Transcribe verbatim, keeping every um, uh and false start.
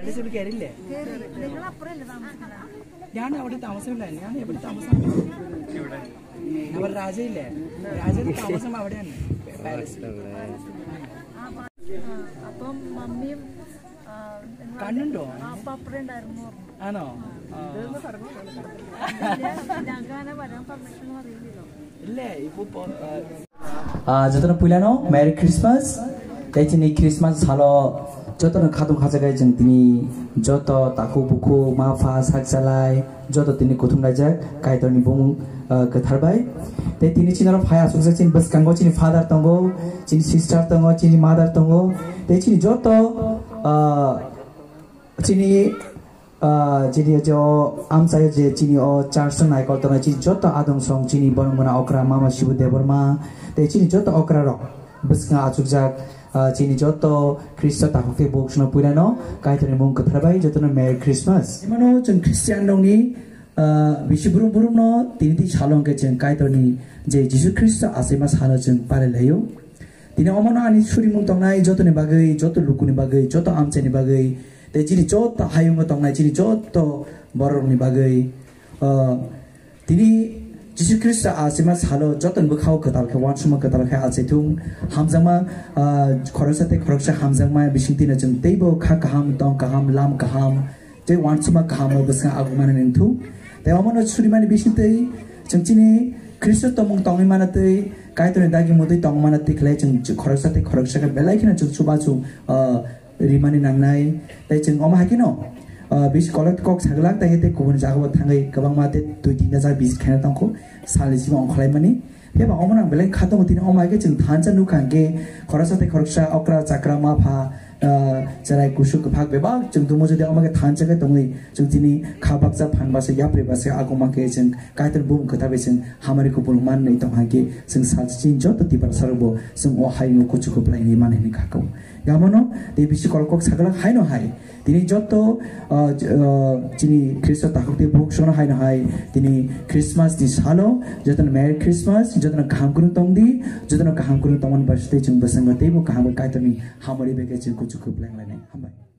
Ada sebab kering le. Yang ni abadi tamasang le, yang ni abadi tamasang. Nama raja le, raja itu tamasang abadi an. Apa mami? Kanun dong. Apa friend ar mor? Ano. Jangan apa yang permission mor ini lo. Le, ibu po. Ah, jotono puilano Merry Christmas. Tei chini Christmas salo jotono khatung khajagai chwng tini joto takhuk bukhuk ma pha sak chalai joto tini kuthum laijak Kaitorni bumung, ah, kwthar bai. Tei tini chini oro phai asukjak chini bwskango chini father tongo, chini sister tongo, chini mother tongo. Tei chini joto, ah, chini Ah, chini je o amchaio je chini o church no naikol tongnai chini joto adong song chini borok mona okra mama Shibu Debbarma tei chini joto okra rok bwskango achukjak, ah, chini joto Khristo takhuk tei bukhuk songno puilano Kaitorni mung kwthar bai jotono Merry Christmas. Emano chwng Christian rokni, ah, bisi brum brum no tini twi salo hwnkhe chwng Kaitorni je Jisu Khristo achaima salo chwng palai laio. Tini omono ani surimung tongnai jotoni bagwi, joto lukuni bagwi, joto amchaini bagwi, tei chini joto hayungo tongnai chini joto bororokni bagwi, ah, tini Jisu Khristo achaima salo jotoni bwkhao kwtal khe, uansukma kwtal khe achaithung, hamjakma, ah, khoroksa tei khoroksa hamjakma bisingtwino chwng teibo kha kaham, tong kaham, lam kaham, tei uansukma kaham o bwskango agumani nangthu. Tei omono surimani bisingtwi chwng chini Khristo tongmung tongwi mana twi, Kaitorni dagi mutwi tongwi mana twi khlai chwng khoroksa tei khoroksa khe belai kheno chwng chubachu, ah, rimani nangnai. Tei chwng omo hai kheno, ah, bisi kolok kok saglak tei tei kubun jagao thangwi kwbangma tei twi tinta jak visit khaina tongkho salni simi ongkhorlaimani. Phiya ba omo nang belai kha tongo, tini omo hai khe chwng thansa nukha hwnkhe khoroksa tei khoroksa okra chakra ma pha, ah, cherai kusuk kwphak bebak chwng tongmo, jodi omo khe thansa khe tongwi chwng tini kha baksa phan basa yapri basa aguma khe chwng Kaitor bumung kwthar bai chwng hamari kubun manwi tong hai khe chwng sal chini joto Tiprasa rokbo chwng o hayung kuchuk kwplai ni manwi ni kha kho. Yamono tei bisi kolok kok saglak haino hai. Tini joto, ah, j-, ah, chini Khristo takhuk tei bukhuk songno haino hai tini Christmas ni salo jotono Merry Christmas, jotono kaham kwrwng tong di, jotono kaham kwrwng tongmani bai tei chwng bwskango teibo kaham khe Kaitorni hamari bai khe chwng kuchuk kwpleng lainai. Hambai.